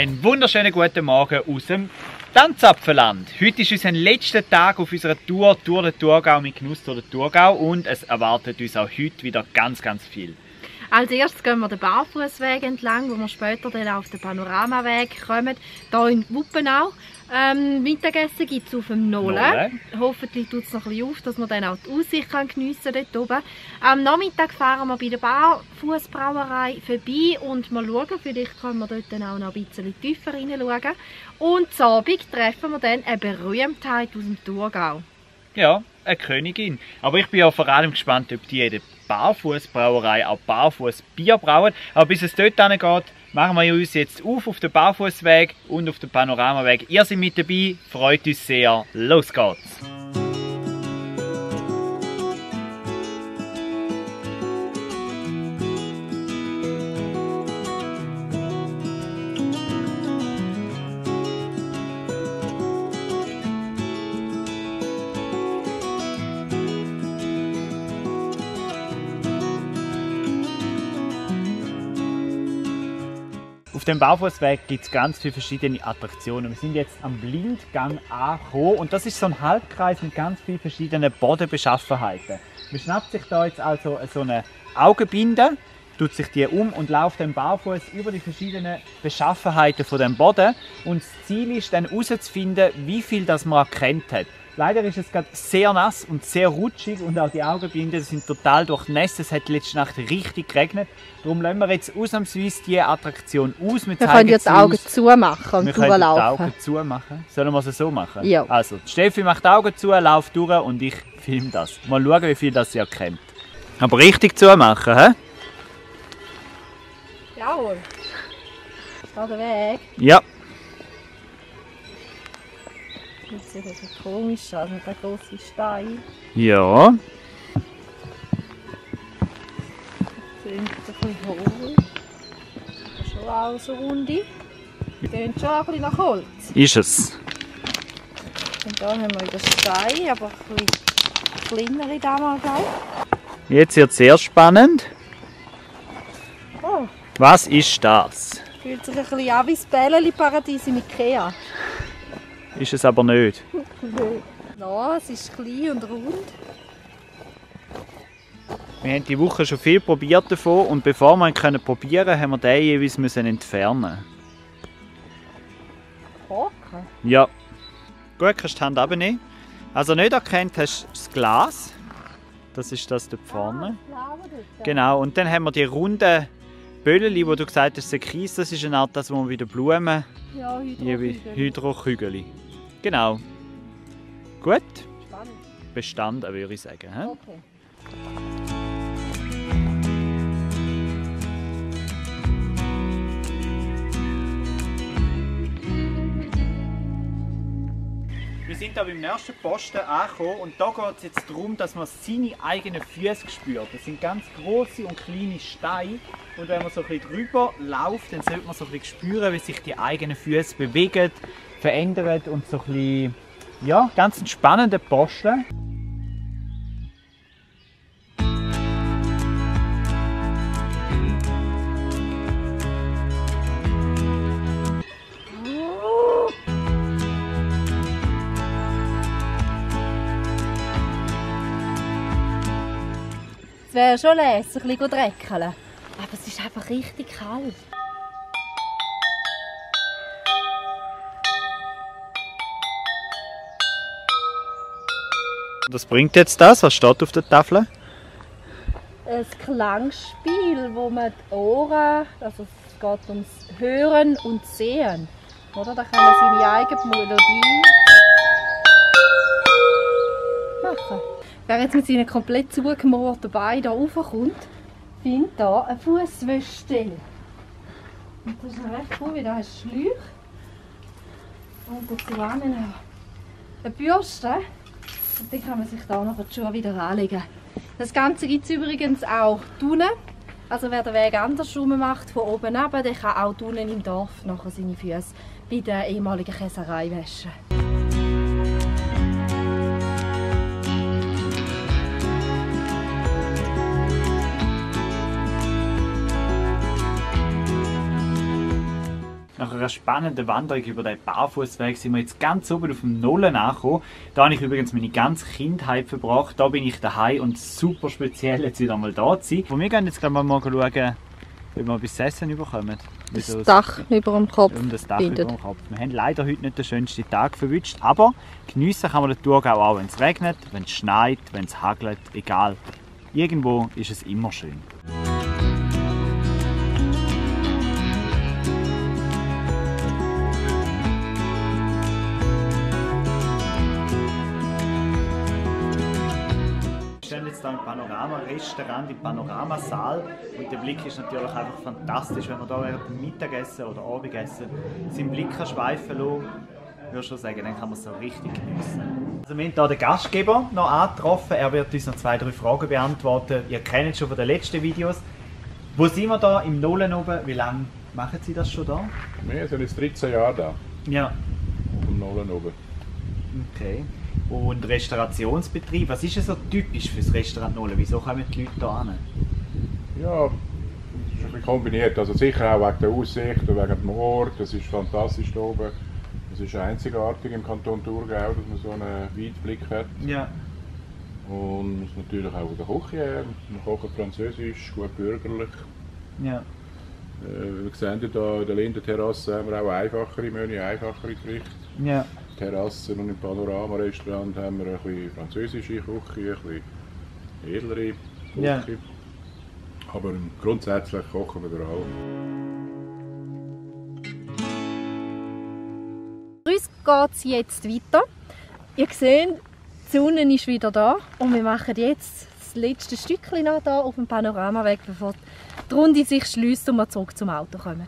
Einen wunderschönen guten Morgen aus dem Tanzapfelland. Heute ist unser letzter Tag auf unserer Tour durch den Thurgau mit Genuss durch den Thurgau und es erwartet uns auch heute wieder ganz viel. Als erstes gehen wir den Barfußweg entlang, wo wir später dann auf den Panoramaweg kommen, hier in Wuppenau. Mittagessen gibt es auf dem Nolle. Hoffentlich tut es noch ein bisschen auf, dass man dann auch die Aussicht geniessen kann dort oben. Am Nachmittag fahren wir bei der Barfußbrauerei vorbei und mal schauen, vielleicht können wir dort dann auch noch ein bisschen tiefer reinschauen. Und am Abend treffen wir dann eine Berühmtheit aus dem Thurgau. Ja, eine Königin. Aber ich bin ja vor allem gespannt, ob die in der Barfußbrauerei auch Barfußbier brauen. Aber bis es dort hingeht, machen wir uns jetzt auf den Barfußweg und auf den Panoramaweg. Ihr seid mit dabei, freut uns sehr. Los geht's! Auf dem Barfußweg gibt es ganz viele verschiedene Attraktionen. Wir sind jetzt am Blindgang angekommen und das ist so ein Halbkreis mit ganz vielen verschiedenen Bodenbeschaffenheiten. Man schnappt sich da jetzt also so eine Augenbinde, tut sich die um und läuft dann barfuß über die verschiedenen Beschaffenheiten von dem Boden. Und das Ziel ist dann herauszufinden, wie viel das man erkannt hat. Leider ist es gerade sehr nass und sehr rutschig und auch die Augenbinden sind total durchnässt. Es hat letzte Nacht richtig geregnet. Darum lassen wir jetzt ausnahmsweise diese Attraktion aus. Wir können jetzt die Augen zumachen und durchlaufen. Wir können die Augen zumachen. Sollen wir es so machen? Ja. Also, Steffi macht die Augen zu, läuft durch und ich filme das. Mal schauen, wie viel das ihr kennt. Aber richtig zumachen, hä? Jawohl. Ist da der Weg? Ja. Das sieht so komisch aus mit einem grossen Stein. Ja. Das sind ein bisschen hohl. Schon auch so runde. Die gehen schon ein bisschen nach Holz. Ist es. Und da haben wir wieder Stein, aber ein bisschen kleinere damals. Jetzt wird es sehr spannend. Oh. Was ist das? Fühlt sich ein bisschen an wie das Bälleli-Paradies im Ikea. Ist es aber nicht. Ja, es ist klein und rund. Wir haben die Woche schon viel probiert davon und bevor wir ihn probieren können, haben wir den jeweils entfernen. Haken? Ja. Gut, kannst du die Hand abnehmen. Also nicht erkannt hast du das Glas. Das ist das dort vorne. Genau, und dann haben wir die runden Bölleli, wo du gesagt hast, Kies, das ist eine Art, das wo man wieder Blumen. Ja, Hydrokügel. Genau. Gut. Spannend. Bestanden, würde ich sagen. He? Okay. Wir sind hier beim nächsten Posten angekommen und da geht es jetzt darum, dass man seine eigenen Füße spürt. Das sind ganz große und kleine Steine und wenn man so ein bisschen drüber läuft, dann sollte man so ein bisschen spüren, wie sich die eigenen Füße bewegen, verändern und so ein bisschen, ja, ganz ein spannender Posten. Es wäre schon lässig, ein bisschen dreckeln. Aber es ist einfach richtig kalt. Was bringt jetzt das? Was steht auf der Tafel? Ein Klangspiel, wo man die Ohren, also es geht ums Hören und Sehen. Oder? Da kann man seine eigene Melodie machen. Wer jetzt mit seinen komplett zugemauerten Beinen hier raufkommt, findet hier eine Fusswäschstelle. Und das ist recht cool, weil da hast du Schläuche. Und dazu eine Bürste. Und dann kann man sich da noch die Schuhe wieder anlegen. Das Ganze gibt es übrigens auch unten. Also wer den Weg andersrum macht, von oben runter, der kann auch unten im Dorf nachher seine Füße bei der ehemaligen Käserei waschen. Nach einer spannenden Wanderung über den Barfußweg sind wir jetzt ganz oben auf dem Nollen angekommen. Da habe ich übrigens meine ganze Kindheit verbracht. Da bin ich daheim und super speziell jetzt wieder mal da zu sein. Und wir gehen jetzt gleich mal schauen, ob wir etwas zu essen bekommen. Das Dach über dem Kopf. Das Dach über dem Kopf. Wir haben leider heute nicht den schönsten Tag verwünscht, aber geniessen kann man den Thurgau auch, wenn es regnet, wenn es schneit, wenn es hagelt, egal. Irgendwo ist es immer schön. Wir stehen jetzt hier im Panorama-Restaurant, im Panoramasaal und der Blick ist natürlich einfach fantastisch, wenn man hier während dem Mittagessen oder Abendessen seinen Blick schweifen lassen, würde ich schon sagen, dann kann man es so richtig geniessen. Also wir haben hier den Gastgeber noch angetroffen, er wird uns noch 2-3 Fragen beantworten. Ihr kennt es schon von den letzten Videos. Wo sind wir hier im Nollen oben? Wie lange machen Sie das schon da? Wir sind jetzt 13 Jahre da. Ja. Vom Nollen oben. Okay. Und Restaurationsbetrieb, was ist so typisch für das Restaurant Nollen? Wieso kommen die Leute hier hin? Ja, es ist ein bisschen kombiniert. Also sicher auch wegen der Aussicht und wegen dem Ort. Es ist fantastisch hier oben. Es ist einzigartig im Kanton Thurgau, dass man so einen Weitblick hat. Ja. Und natürlich auch in der Küche. Wir kochen französisch, gut bürgerlich. Ja. Wir sehen hier in der Lindenterrasse haben wir auch einfachere Menü, einfachere Gerichte. Ja. Terrassen und im Panorama-Restaurant haben wir ein bisschen französische Küche, ein bisschen edlere Küche. Ja. Aber grundsätzlich kochen wir da auch. Für uns geht es jetzt weiter. Ihr seht, die Sonne ist wieder da und wir machen jetzt das letzte Stückchen noch hier auf dem Panoramaweg, bevor die Runde sich schließt und wir zurück zum Auto kommen.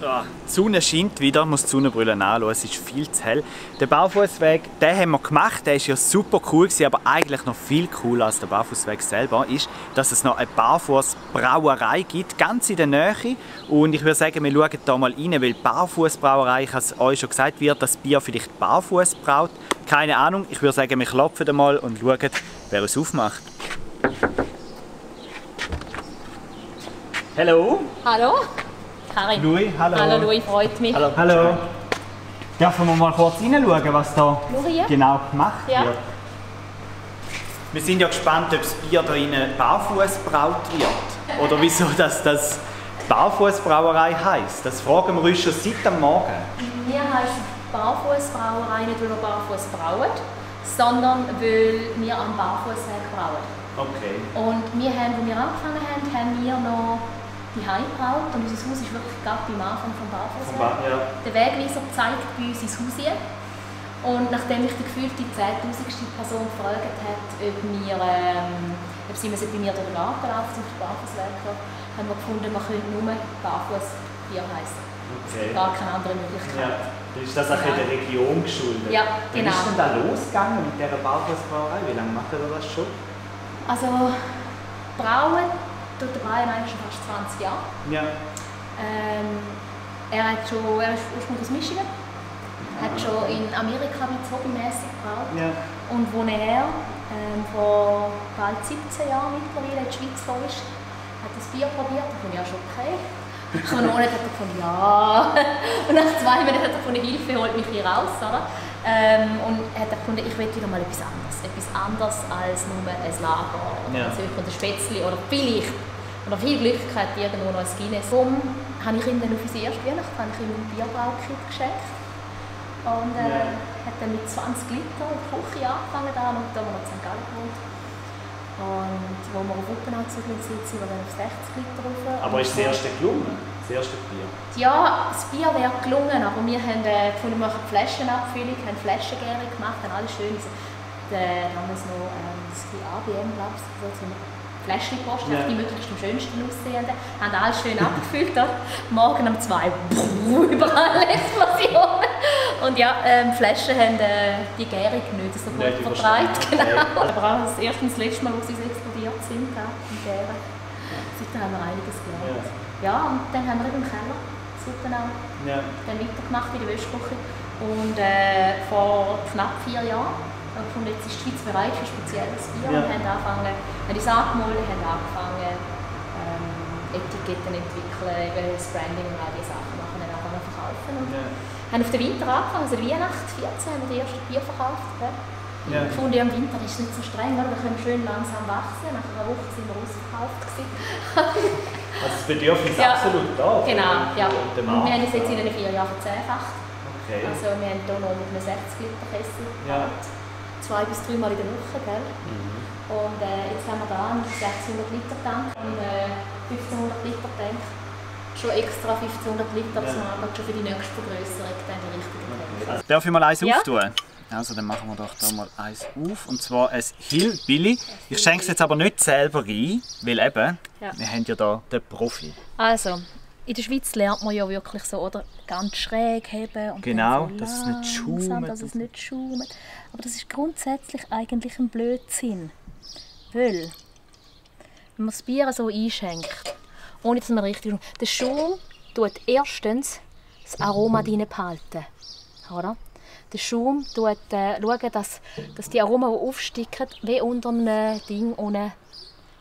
Die Sonne scheint wieder, muss die Sonnenbrille anschauen, es ist viel zu hell. Der Barfußweg, den haben wir gemacht, der war ja super cool gewesen, aber eigentlich noch viel cooler als der Barfußweg selber ist, dass es noch eine Barfußbrauerei gibt, ganz in der Nähe. Und ich würde sagen, wir schauen da mal rein, weil die Barfußbrauerei, ich habe es euch schon gesagt, wird das Bier vielleicht barfuß braut. Keine Ahnung, ich würde sagen, wir klopfen mal und schauen, wer es aufmacht. Hallo? Hallo? Karin. Louis, hallo. Hallo Louis, freut mich. Hallo. Hallo. Dürfen wir mal kurz reinschauen, was da Louis? genau gemacht Ja. wird? Wir sind ja gespannt, ob das Bier da drinnen barfuß braut wird. Oder wieso das Barfußbrauerei heisst. Das fragen wir uns schon seit am Morgen. Wir heißen Barfußbrauerei nicht, weil wir barfuß brauen, sondern weil wir am Barfußweg brauen. Okay. Und wir haben, als wir angefangen haben wir noch die Heim gebraut und unser Haus ist wirklich gerade am Anfang vom Barfußweg. Ja. Der Wegweiser zeigt bei uns ins Haus hier. Und nachdem ich die gefühlte 10'000ste Person gefragt hat, ob sie bei mir durch den Garten laufen, zum Barfußweg kommen, haben wir gefunden, wir können nur Barfußbier heißen. Es gibt gar keine andere Möglichkeit. Ja. Ist das auch in der Region geschuldet? Ja, genau. Wie ist denn da losgegangen mit dieser Barfußbrauerei? Wie lange macht ihr das schon? Also, brauen tut der Brian eigentlich schon fast 20 Jahre. Ja. Er ist ursprünglich aus Michigan. Hat schon in Amerika hobbymäßig gebraut. Ja. Und wo er vor bald 17 Jahren mittlerweile in die Schweiz gekommen ist, hat das Bier probiert. Da fand ich ja schon okay. Nach einem Monat hat er gefunden, ja. Und nach 2 Monaten hat er gefunden, Hilfe holt mich hier raus. Oder? Und hat er gefunden, ich will wieder mal etwas anderes. Etwas anderes als nur ein Lager oder ein Spätzli oder vielleicht, oder viel Glück hat irgendwo noch ein Guinness. Darum habe ich ihm dann auf unsere erste Weihnachten ein Bierbraukit geschenkt. Und hat dann mit 20 Liter in der Küche angefangen, da wo wir noch in St. Gallen wohnt. Und wo wir auf Wuppenau gezügelt sind, sind wir dann auf 60 Liter rauf. Aber ist das erste gelungen? Das erste Bier? Ja, das Bier wäre gelungen, aber wir haben gefunden, wir machen Flaschenabfüllung, haben Flaschengärung gemacht, haben alles schön. Damals noch das ABM, glaube ich, so Fläschchen gepostet, die möglichst am schönsten aussehenden. Haben alles schön abgefüllt. Morgen um 2 überall Explosionen. Und ja, Flaschen haben die Gärung nicht so gut vertreibt. Genau. Aber auch das erste und das letzte Mal, wo sie explodiert sind, im Gären. Seitdem haben wir einiges gelernt. Ja, und dann haben wir im Keller Suppenau dann weitergemacht in der Wäschküche. Und vor knapp 4 Jahren Und jetzt ist die Schweiz bereit für spezielles Bier. Wir haben es angemeldet, haben angefangen, Etiketten entwickeln, eben das Branding und all diese Sachen machen, dann angefangen zu verkaufen. Und haben auf den Winter angefangen, also Weihnachten 2014 haben wir die ersten Bier verkauft. Ich fand, im Winter ist es nicht so streng, oder? Wir können schön langsam wachsen. Nach einer Woche sind wir ausverkauft. Also das Bedürfnis ist absolut da. Genau, ja. Und wir haben es jetzt in den 4 Jahren verzehnfacht. Okay. Also wir haben hier noch mit einem 60-Liter-Kessel 2 bis 3 Mal in der Woche. Gell? Und jetzt haben wir da einen 600-Liter-Tank und 1500-Liter-Tank. Schon extra 1500 Liter, dass man schon für die nächste Vergrößerung dann die richtige Tank. Darf ich mal eins auftun? Also dann machen wir doch da mal eins auf, und zwar ein Hillbilly. Ich schenke es jetzt aber nicht selber ein, weil eben, wir haben ja da den Profi. Also, in der Schweiz lernt man ja wirklich so, oder? Ganz schräg heben und genau, so dass es nicht schaumt. Dass es nicht schaumt. Aber das ist grundsätzlich eigentlich ein Blödsinn. Weil, wenn man das Bier so einschenkt, ohne dass man richtig schaut, der Schaum tut erstens das Aroma drin behalten. Oder? Der Schaum schaut, dass die Aromen, die aufsticken, wie unter einem Ding, unter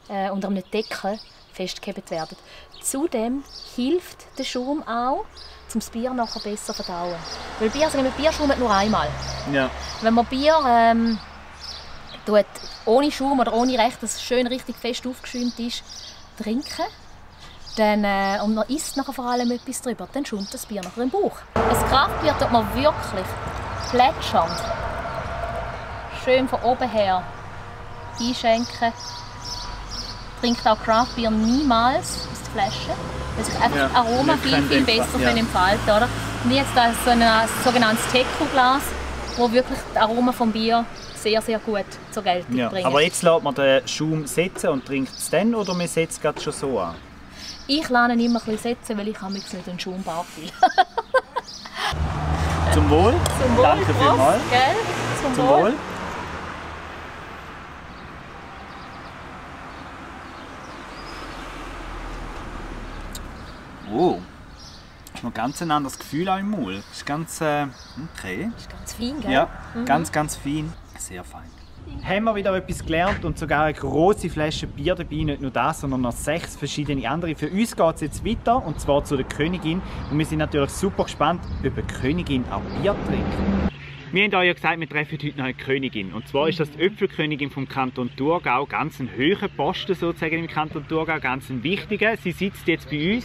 einem Deckel festgehalten werden. Zudem hilft der Schaum auch, um das Bier nachher besser zu verdauen. Weil Bier schaumt nur einmal. Ja. Wenn man Bier ohne Schaum oder ohne Recht, dass es schön richtig fest aufgeschäumt ist, trinken, dann, und man isst nachher vor allem etwas drüber, dann schaumt das Bier nachher im Bauch. Das Kraftbier tut man wirklich plätschernd, schön von oben her einschenken. Trinkt auch Craftbier niemals aus der Flasche, weil sich einfach das Aroma viel besser entfalten können. Oder? Und jetzt da so ein sogenanntes Teco-Glas, wo wirklich das Aroma vom Bier sehr, sehr gut zur Geltung bringt. Aber jetzt lässt man den Schaum setzen und trinkt es dann, oder man setzt es schon so an? Ich lasse ihn immer ein bisschen setzen, weil ich nicht einen Schaumbad will. Zum Wohl. Zum Wohl. Danke vielmals. Zum Wohl. Oh, das ist noch ganz ein anderes Gefühl auch im Mund. Das ist ganz okay. Das ist ganz fein, gell? Ja, ganz fein. Sehr fein. Haben wir wieder etwas gelernt und sogar eine grosse Flasche Bier dabei. Nicht nur das, sondern noch 6 verschiedene andere. Für uns geht es jetzt weiter, und zwar zu der Königin. Und wir sind natürlich super gespannt, ob die Königin auch Bier trinkt. Wir haben euch ja gesagt, wir treffen heute noch eine Königin. Und zwar ist das die Äpfelkönigin vom Kanton Thurgau. Ganz ein hoher Posten sozusagen im Kanton Thurgau, ganz ein wichtiger. Sie sitzt jetzt bei uns.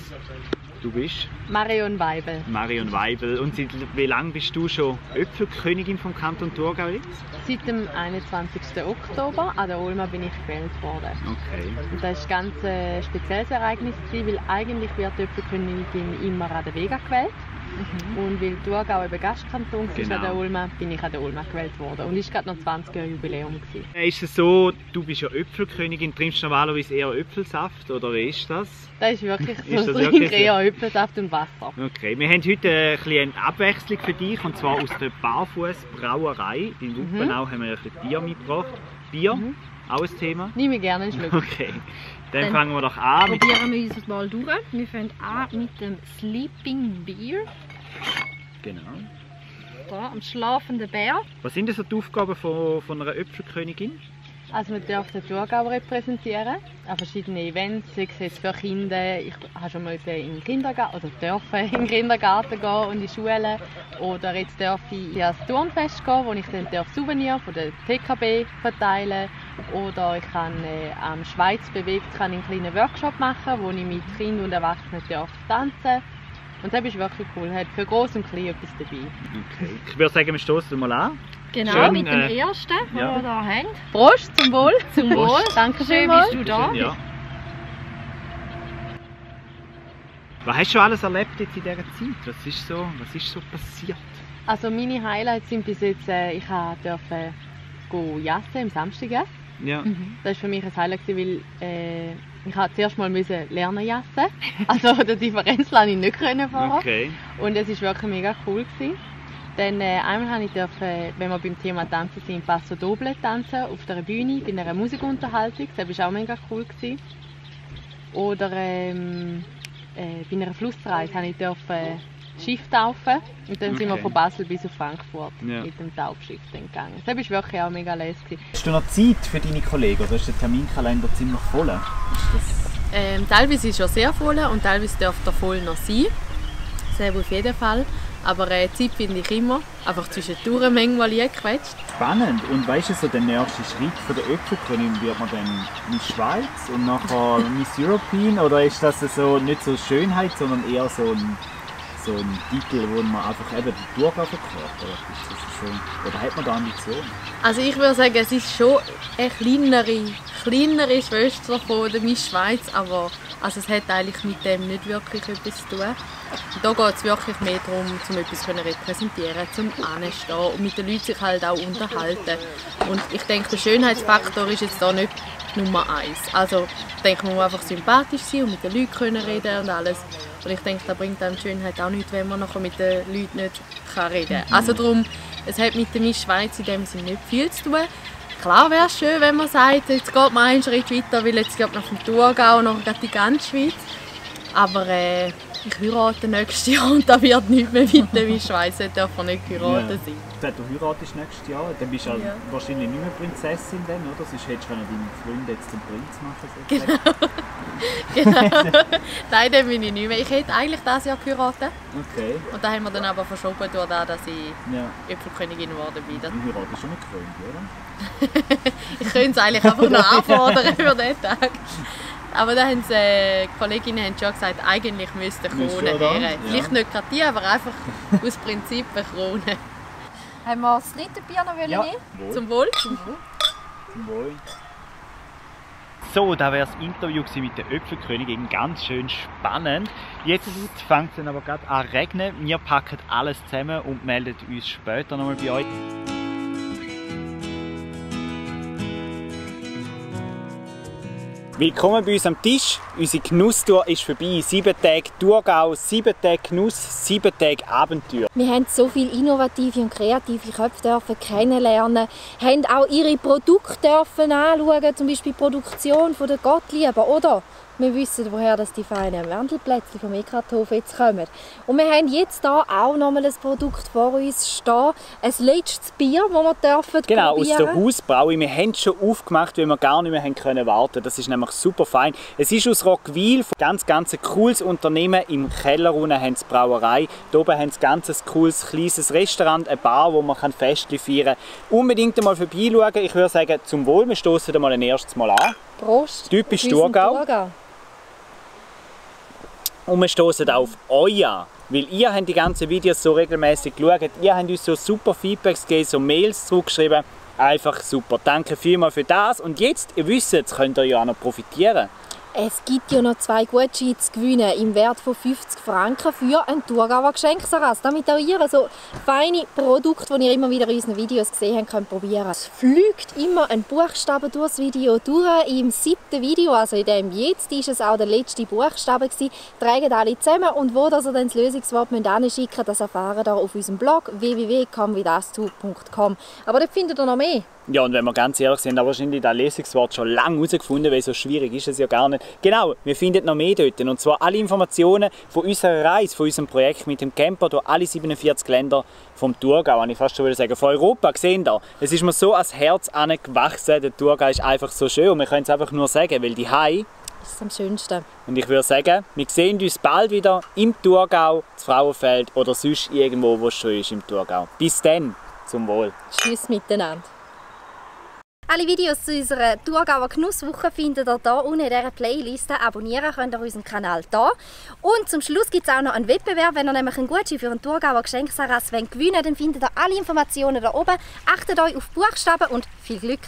Du bist? Marion Weibel. Marion Weibel. Und seit wie lange bist du schon Äpfelkönigin vom Kanton Thurgau jetzt? Seit dem 21. Oktober an der Olma bin ich gewählt worden. Okay. Und das war ein ganz spezielles Ereignis, weil eigentlich wird die Äpfelkönigin immer an der Vega gewählt. Und weil Thurgau eben Gastkanton war an der Olma, bin ich an der Olma gewählt worden. Und es war gerade noch 20 Jahre Jubiläum. Ist es so, du bist ja Äpfelkönigin, trinkst du normalerweise eher Äpfelsaft, oder wie ist das? Das ist wirklich so, ich trinke eher Äpfelsaft und Wasser. Okay, wir haben heute eine Abwechslung für dich, und zwar aus der Barfuß-Brauerei. In Wuppenau haben wir ein bisschen Bier mitgebracht. Bier, auch ein Thema? Nehme ich gerne einen Schluck. Okay, dann fangen wir doch an. Probieren wir uns mal durch. Wir fangen an mit dem Sleeping Bear. Genau. Da, am schlafenden Bär. Was sind denn so die Aufgaben von einer Äpfelkönigin? Also man darf den Thurgau repräsentieren an verschiedenen Events, sei es jetzt für Kinder. Ich habe schon mal in den Kindergarten, oder durfte in den Kindergarten gehen und in die Schule. Oder jetzt darf ich ans Turnfest gehen, wo ich dann Souvenir von der TKB verteilen. Oder ich kann am Schweiz bewegt einen kleinen Workshop machen, wo ich mit Kindern und Erwachsenen tanzen darf. Und das ist wirklich cool. Hat für groß und klein etwas dabei. Okay. Ich würde sagen, wir stoßen mal an. Genau, schön, mit dem ersten, den wir hier haben. Prost, zum Wohl. Zum Wohl. Dankeschön, bist du da. Ja. Was hast du schon alles erlebt jetzt in dieser Zeit? Was ist so passiert? Also meine Highlights sind bis jetzt, ich durfte jassen am Samstag. Ja. Das war für mich ein Highlight, weil ich musste zuerst mal lernen jassen. Also die Differenz konnte ich nicht vorher. Okay. Und es war wirklich mega cool. Dann einmal durfte ich, wenn wir beim Thema Tanzen sind, Passo Doble tanzen auf der Bühne bei einer Musikunterhaltung. Das war auch mega cool. Oder bei einer Flussreise durfte ich Schiff taufen. Und dann sind wir Okay. von Basel bis auf Frankfurt Ja. mit dem Taufschiff dann gegangen. Das war wirklich auch mega lässig. Hast du noch Zeit für deine Kollegen oder ist der Terminkalender ziemlich voll? Teilweise ist er sehr voll und teilweise darf er voll noch sein. Das auf jeden Fall. Aber Zeit finde ich immer. Einfach zwischendurch manchmal eingequetscht. Spannend. Und weißt du, so der nächste Schritt von der Öpfelkönigin, wird man dann Miss Schweiz und nachher Miss European? Oder ist das so nicht so Schönheit, sondern eher so ein Titel, wo man einfach eben die Thurgau verkauft? Oder hat man da Ambitionen? Also ich würde sagen, es ist schon eine kleinere Schwester von der Miss Schweiz, aber also es hat eigentlich mit dem nicht wirklich etwas zu tun. Und da geht es wirklich mehr darum, um etwas zu repräsentieren, zum Anstehen und mit den Leuten sich halt auch unterhalten. Und ich denke, der Schönheitsfaktor ist jetzt da nicht Nummer 1. Also ich denke, man muss einfach sympathisch sein und mit den Leuten können reden und alles. Und ich denke, da bringt einem die Schönheit auch nichts, wenn man nachher mit den Leuten nicht reden kann. Also darum, es hat mit der Miss Schweiz in dem Sinne nicht viel zu tun. Klar wäre es schön, wenn man sagt, jetzt geht man einen Schritt weiter, weil jetzt geht man vom Thurgau noch die ganze Schweiz. Aber ich heirate nächstes Jahr und da wird nichts mehr mit der Miss Schweiz, da darf man nicht heiraten sein. Du heiratest nächstes Jahr, dann bist du Ja. wahrscheinlich nicht mehr Prinzessin dann, oder? Sonst hättest du deinen Freund jetzt zum Prinz machen sollen. Genau. Nein, dann bin ich nicht mehr. Ich hätte eigentlich dieses Jahr geheiratet. Okay. Und da haben wir dann aber verschoben, durch das, dass ich Ja. Öpfelkönigin geworden bin. Du heiratest schon mit Freund, oder? Ich könnte es eigentlich einfach noch anfordern für diesen Tag. Aber da haben die Kolleginnen haben schon gesagt, eigentlich müsste eine Müsste Krone ja da, her. ja. Vielleicht nicht gerade die, aber einfach aus Prinzip eine Krone. Haben wir das dritte Bier noch nehmen? Wohl. Zum Wohl. Zum Wohl. So, da war das Interview mit der Öpfelkönigin, ganz schön spannend. Jetzt fängt es dann aber gerade an zu regnen. Wir packen alles zusammen und melden uns später nochmal bei euch. Willkommen bei uns am Tisch. Unsere Genusstour ist vorbei. 7 Tage Thurgau, 7 Tage Genuss, 7 Tage Abenteuer. Wir haben so viele innovative und kreative Köpfe dürfen kennenlernen, haben auch ihre Produkte dürfen anschauen, zum Beispiel die Produktion von der Gottliebe, oder? Wir wissen, woher das die feinen Wendelplätzchen vom Ekrathof jetzt kommen. Und wir haben jetzt hier auch nochmal ein Produkt vor uns stehen. Ein letztes Bier, das wir dürfen Genau, aus probieren. der Hausbraue. Wir haben es schon aufgemacht, weil wir gar nicht mehr haben können warten. Das ist nämlich super fein. Es ist aus Roggwil, ein ganz cooles Unternehmen. Im Keller unten haben sie die Brauerei. Hier oben haben sie ein ganz cooles kleines Restaurant, eine Bar, wo man Feste feiern kann. Unbedingt einmal vorbeischauen. Ich würde sagen, zum Wohl. Wir stoßen mal ein erstes Mal an. Prost. Typisch Auf unseren Thurgau. Und wir stoßen auf euch an. Weil ihr habt die ganzen Videos so regelmäßig geschaut. Ihr habt uns so super Feedbacks gegeben, so Mails zurückgeschrieben. Einfach super. Danke vielmals für das. Und jetzt, ihr wisst, jetzt könnt ihr ja auch noch profitieren. Es gibt ja noch 2 Gutscheine zu gewinnen im Wert von 50 Franken für einen Thurgauer Geschenkseras. Damit auch ihr so feine Produkte, die ihr immer wieder in unseren Videos gesehen habt, könnt probieren. Es fliegt immer ein Buchstabe durchs Video durch. Im 7. Video, also in dem jetzt, ist es auch der letzte Buchstabe gewesen. Tragen alle zusammen und wo das ihr dann das Lösungswort hinschicken müsst, das erfahren ihr auf unserem Blog www.comwithus2.com. Aber dort findet ihr noch mehr. Ja, und wenn wir ganz ehrlich sind, haben wir wahrscheinlich das Lesungswort schon lange herausgefunden, weil so schwierig ist es ja gar nicht. Genau, wir finden noch mehr dort. Und zwar alle Informationen von unserer Reise, von unserem Projekt mit dem Camper durch alle 47 Länder vom Thurgau, kann ich fast schon sagen, von Europa. Sehen da, es ist mir so ans Herz gewachsen. Der Thurgau ist einfach so schön und wir können es einfach nur sagen, weil die Hai. Das ist am schönsten. Und ich würde sagen, wir sehen uns bald wieder im Thurgau, zu Frauenfeld oder sonst irgendwo, wo es schon ist im Thurgau. Bis dann, zum Wohl. Tschüss miteinander. Alle Videos zu unserer Thurgauer Genusswoche findet ihr hier unten in dieser Playlist. Abonnieren könnt ihr unseren Kanal hier. Und zum Schluss gibt es auch noch einen Wettbewerb. Wenn ihr nämlich einen Gutschein für einen Thurgauer Geschenkseras gewinnen wollt, dann findet ihr alle Informationen hier oben. Achtet euch auf Buchstaben und viel Glück!